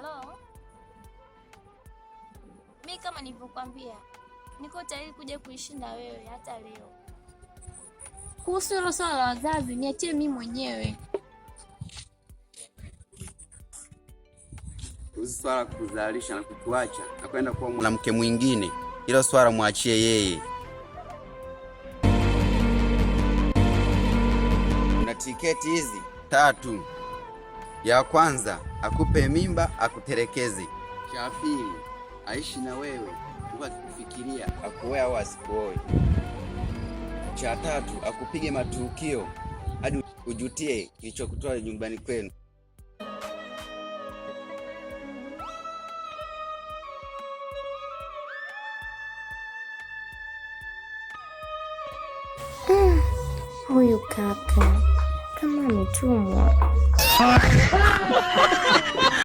Halo, mi kama nilivyokuambia, niko tayari kuja kuishi na wewe hata leo. Kuhusu hilo swala la wazazi, niachie mi mwenyewe. Kuhusu swala kuzalisha na kukuacha na kwenda kuwa mwanamke mwingine, hilo swala mwachie yeye. Kuna tiketi hizi tatu. Ya kwanza akupe mimba akutelekeze. Cha pili aishi na wewe huku akikufikiria akuoe au asikuoe. Cha tatu akupige matukio hadi ujutie kilichokutoa nyumbani kwenu. Huyu kaka kama ametumwa.